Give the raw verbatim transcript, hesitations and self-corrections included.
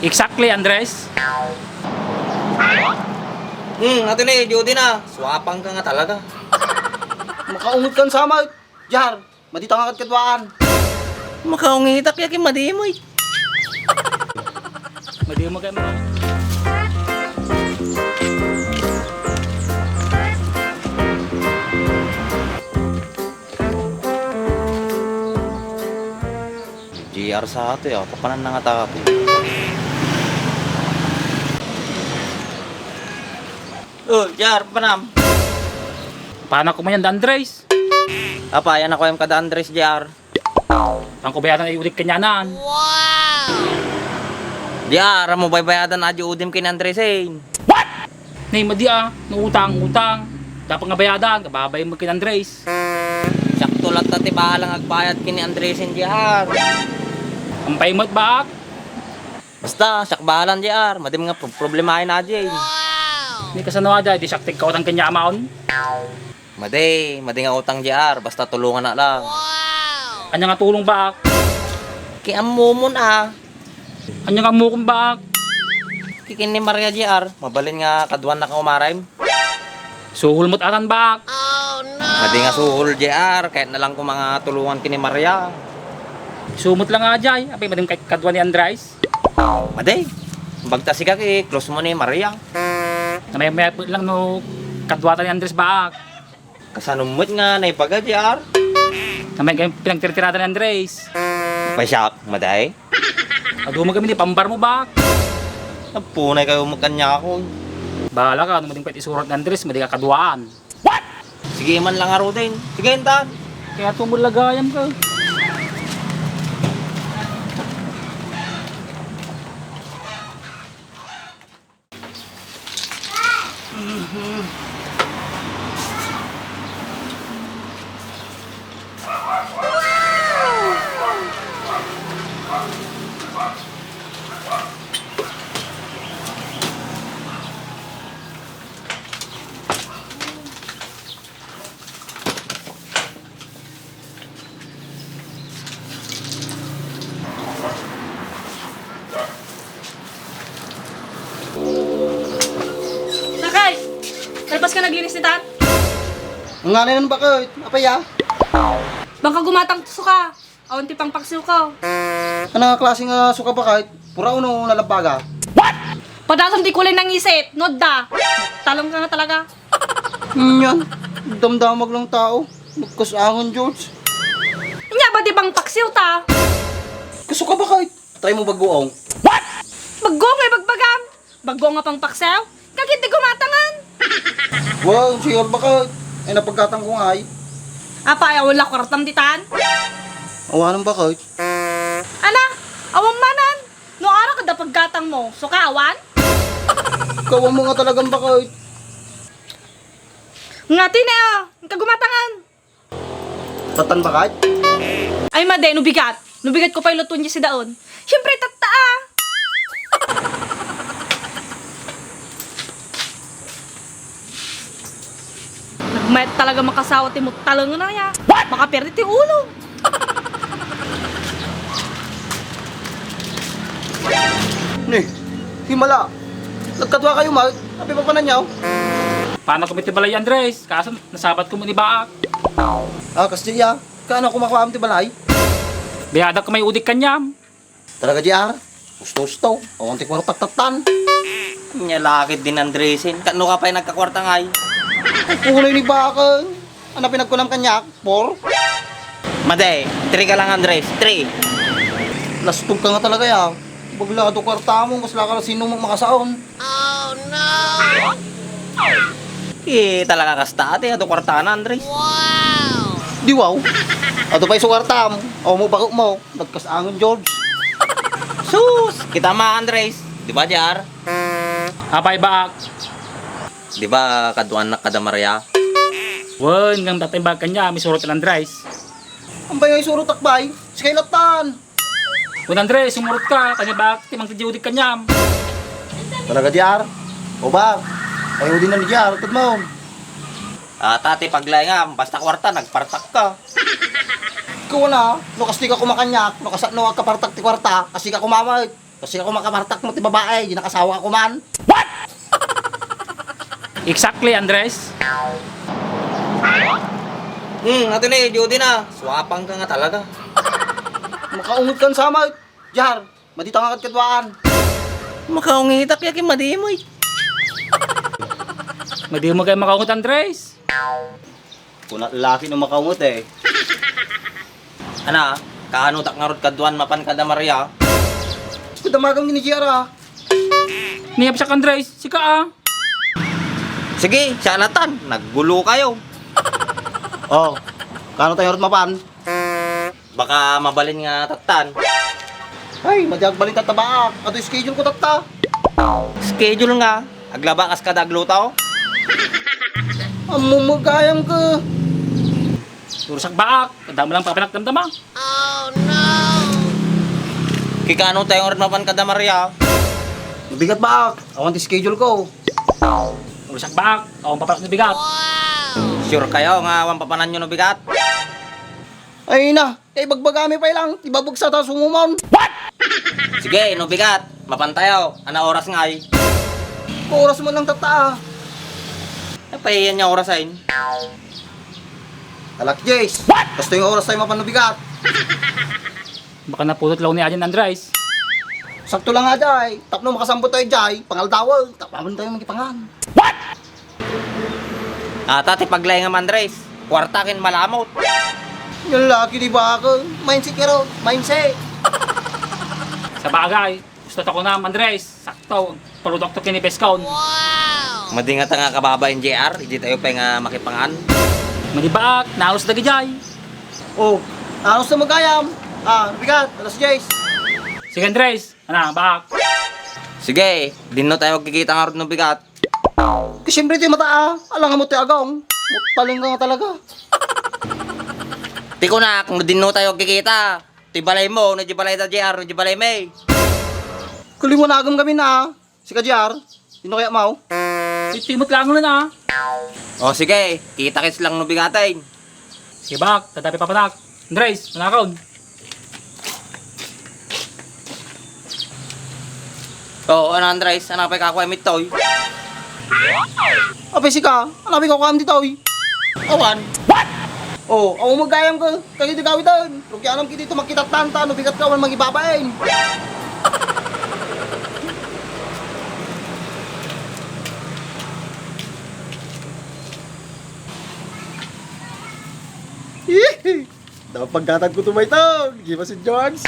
Exactly, Andres. Hmm, ati ni, Judy na. Swapang ka nga talaga. Makaungot kan sama, Jar. Madita nga kadkaduaan. Makaungitak ya ken madimoy. Madimo kay mo. J R sa ato ya, kapanan na nga tato. Oh, J R, panam. Paano ko man yan, Andres? Apa, yan ako yung kada Andres, J R. Ang kubayadan ay ulit kanyanan. Wow! J R, mo baybayadan aja udim ken Andres, eh. What? Nay, madi, ah, no utang, utang. Dapat nga bayadan, kababay mo ken Andres. Sakto latta ti balang agbayad ken ni Andres, J R. Ang payment baak? Basta, siak bahalan, J R. Madim nga pro-, problemaen na, Jay. Ni kasano aja, di siak tigkautang kanya amaon. Madi, madi nga utang, J R. Basta tulungan na lang. Anya nga tulong baak? Ki ammomon, ah. Anya nga ammokon baak? Ki ken ni Maria, J R. Mabalin nga kaduan na ka umarem. Suhol mo't atan baak. Madi nga suhol, J R. Kahit na lang kung mga tulungan ken ni Maria. Sumot lang nga, Jay. Apay, madim kay kadua ni Andres. Madi. Bagta sika ki close mo ni Maria. Namay-mayat lang no kaduatan ni Andres baak. Kasano met nga naibaga, J R? Namay kay pinagtirtirada ni Andres. Pay siak, madi? Adu mo kami ni pambar mo baak. Napunay kayo mo kanya ako. Bahala ka, ano mo ding pwede isurat ni Andres, madi ka kaduaan. What? Sige man lang, Arudin. Sige, intan. Kaya tumulagayam ka. Nakay! Nalpas ka naglinis ni Tan? Ang nga na yun, bakit? Apay, ah? Bangka gumatang to suka. Awan ti pangpaksiw ka. Ano nga klase nga suka, bakit? Pura uno nalabaga. What? Padasam ti kulay ng isit, nodda. Talong ka nga talaga. Nyan, damdamag lang tao. Nagkasangan, George. Nya ba di bang paksiw ta? Kasuka ba kahit? Try mo baguong. What? Baguong ay bagbagang. Baguong nga pang paksiw? Kagit di gumatangan. Wow, sure ba ka? Ay napagkatang ko nga ay. Apa, ay wala kwartam ditan? Awanan ba ka? Ana, awan manan. No ara kada pagkatang mo, suka awan? Kawan mo nga talagang bakit? Nga tine, oh, kagumatangan. Tatan bakit? Ay, madi, no bigat. No bigat ko pay luton di si daon. Siyempre, tatta, ah. Nagmayat talaga makasawa ti mutaleng na ya. What? Makaperdi ti ulo. Ni, himala. Nagkadua kayo, ma. Apay papananyaw? Paano kami ti balay, Andres? Kaso nasabat ko mo ni baak. Ah, kasdi ya. Kaano kumakuam ti balay? Biyadak ko may udik kanyam. Talaga, J R? Gusto-gusto. Awan ti kwartak tattan. Nya lakit din Andresin. Kano ka pa'y nagkakwarta ngay? Kulay ni baka. Ano pinagkunam kanya? Por? Madi, three ka lang, Andres. Three. Lastog ka nga talaga, ya. Bagla ato kwarta mo, mas laka sino mo makasaon. Oh, no! Eh, talaga kasta, ate, ato kwarta na, Andres. Wow! Di wow. Ato pa'y sukartam. O mo, bako mo. Nagkasangan, George. Sus! Kita ma, Andres. Di ba, Jar? Apay baak? Di ba, kaduanak kada Maria? Wen, ngem datay baak kanya, misurot kan Andres. Ampay nga isurot akbay? Sikay latan. Wen, Andres, sumurot ka. Kanya baak, timang ti Judy kanyam. Talaga, Jar? O ba? Ay, udi na ni Jar. Tud mo. Ah, tati, paglaengam. Basta kwarta, nagpartak ka. Ikaw na, no kasti ka kumakanyak, no kasat no agkapartak ti kwarta, kasi ka kumamay. Kasi ako makamartak mo ti babae, di nakasawa ka kuman. Exactly, Andres. Hmm, ato ni, Judy na. Swapang ka nga talaga. Makaungot kan sama, Jar. Madita nga kadkaduaan. Makaungitak ya kin madi mo, eh. Madi mo kay makaungot, Andres. Kuna laki no makaungot, eh. Ana, kaano tak ngarud kaduan mapan kada Maria? Kudamagam ni J R, ah. Niyapsak, Andres, sika, ah. Sige, siya natan. Naggulo kayo. Oh, kaano tayo ngarud mapan? Baka mabalin nga tattan. Ay, madi agbalin tatta baak. Ato schedule ko tatta. Schedule nga. Aglaba kas kada agluto. Ammo magayam ka. Urusak baak. Kadama lang papanakdamdama. Kikano tayo nga mapan kada Maria? Mabigat baak. Awan ti schedule ko. Urusak baak. Awan papanak na bigat. Sure kayo nga awan papanan nyo no bigat? Ay na, kay bagbagami pay lang, ti babagsa ta sumumon. What? Sige, no bigat. Mapan tayo. Ana oras ngay? Oras mo lang tatta, ah. Napahiyan niya oras ay. Alas diyes. What? Basta yung oras tayo mapan no bigat. Baka napulot lang ni Ajan Andres. Sakto lang nga, Jay. Tapno makasambot tayo, Jay. Pangaldawan. Tapaman tayo magipangan. What? Ata ti paglaingam, Andres. Kwarta ken malamot. Yung laki di ba ako? Mindset ka ro. Mindset. Sa bagay, gusto ta ko na, Andres. Sakto. Produkto ken ni Beskon. Madi nga ta nga kababain, J R. Idi tayo pay nga makipangan. Madi baak. Naros dagi, Jay. Oh, naros na magayam. Ah, bigat. Alas diyes. Sige, Andres. Ana, baak. Sige, dinno tayo agkikita ngarud no bigat. Ti siyempre ti mata, ah. Alangan mo ti agong. Mutaling ka nga talaga. Ti kunak, no dinno tayo agkikita. Ti balay mo, no di balay da J R, no di balay may. Kuliwanagam kami na, ah. Sika, J R. Dinno kaya maw? Itimot lang na, ah. O, sige. Kita kits lang no bigatin. Sige, baak. Tatapi papanak. Andres, manakon. Oo, ano, Andres? Ano pa'y kakuha mittoy? Apay sika, ano pa'y kakuha mittoy? Awan. What? Oh, ako magayam ka. Kaya di gawitan. Rugi anam kita ito, makita tanta, no bigat ka, awan magibabain. Dapat pagkatag ko tumaytag. Di ba si George?